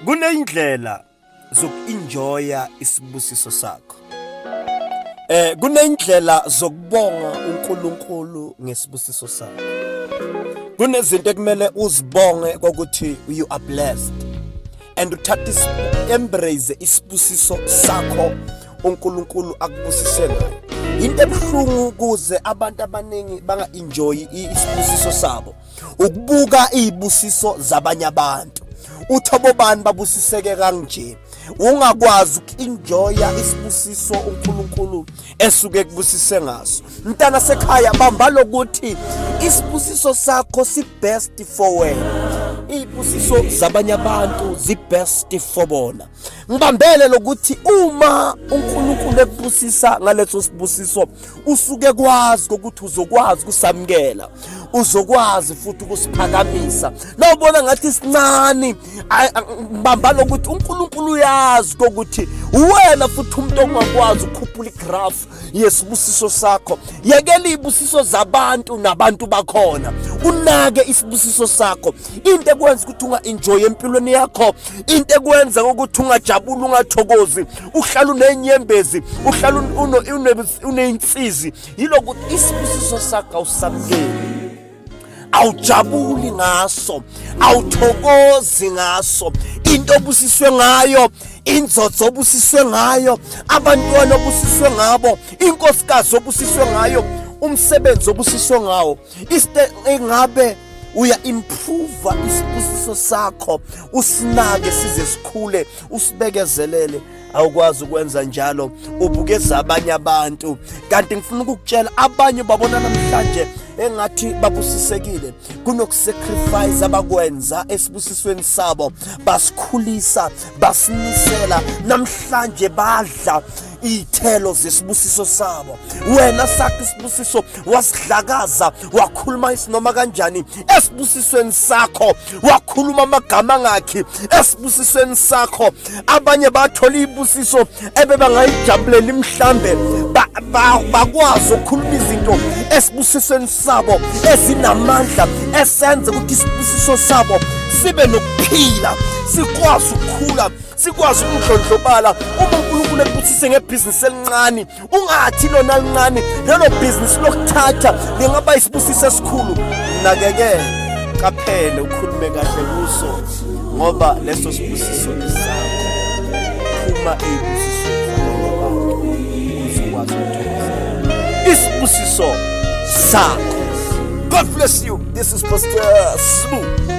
Kuneyindlela zoku-enjoya isibusiso sakho. Kuneyindlela zokubonga uNkulunkulu ngesibusiso sakho. Kunezinto ekumele uzibonge kokuthi you are blessed. And uthatha embrace isibusiso sakho uNkulunkulu akubusise ngayo. Into ebuhlungu ukuze abantu abaningi banga-enjoy isibusiso sabo ukubuka izibusiso zabanye abantu. Uthobo bani babusiseke kanje, ungakwazi uku-enjoya isibusiso uNkulunkulu esuke kubusise ngaso. Mntana sekhaya, bamba lokuthi isibusiso sakho si best for wena, izibusiso zabanye abantu zi best for bona. Ngibambele lokuthi uma uNkulunkulu ekubusisa ngaleso sibusiso, usuke kwazi ukuthi uzokwazi ukusamukela, uzokwazi futhi ukusiphakamisa. Nawubona ngathi sincane, ngibamba lokuthi uNkulunkulu uyazi ukuthi wena futhi umuntu ongakwazi ukukhuphula igraph yesibusiso sakho. Yekela izibusiso zabantu nabantu bakhona, unake isibusiso sakho. Into ekwenza ukuthi unga-enjoy empilweni yakho, into ekwenza ukuthi ungajabuli, ungathokozi, uhlala unenyembezi, uhlala uneyinsizi, yilokuthi isibusiso sakho awusamukeli, awujabuli ngaso, awuthokozi ngaso. Into obusiswe ngayo, inzozo obusiswe ngayo, abantwana obusiswe ngabo, inkosikazi obusiswe ngayo, umsebenzi obusiswe ngawo, ingabe uya improve isibusiso sakho, usinake size sikhule, usibekezelele. Awukwazi ukwenza njalo, ubukeza abanye abantu. Kanti ngifuna ukukutshela, abanye babona namhlanje engathi babusisekile, kunokusacrifice abakwenza esibusisweni sabo, basikhulisa, basinisela, namhlanje badla iy'thelo zesibusiso sabo. Wena sakho isibusiso wasidlakaza, wakhuluma isinoma kanjani esibusisweni sakho, wakhuluma amagama angakhi esibusisweni sakho. Abanye bathola izibusiso ebebangayijabulela mhlambe, bakwazi ukukhuluma izinto esibusisweni sabo ezinamandla, esenza ukuthi isibusiso sabo sibe nokuphila, sikwazi ukukhula, sikwazi ukudlondlobala. Uma uNkulunkulu ekubusise ngebhizinisi elincane, ungathi lona lincane, lelo bhizinisi lokuthatha lingaba isibusiso esikhulu. Nakekele, qaphele, ukhulume kahle kuso, ngoba leso sibusiso esakho. Phuma ey'busisweni zabanye abantu ukuze ukwazi ukuthokoza isibusiso sakho. God bless you. This is Pastor Sbu.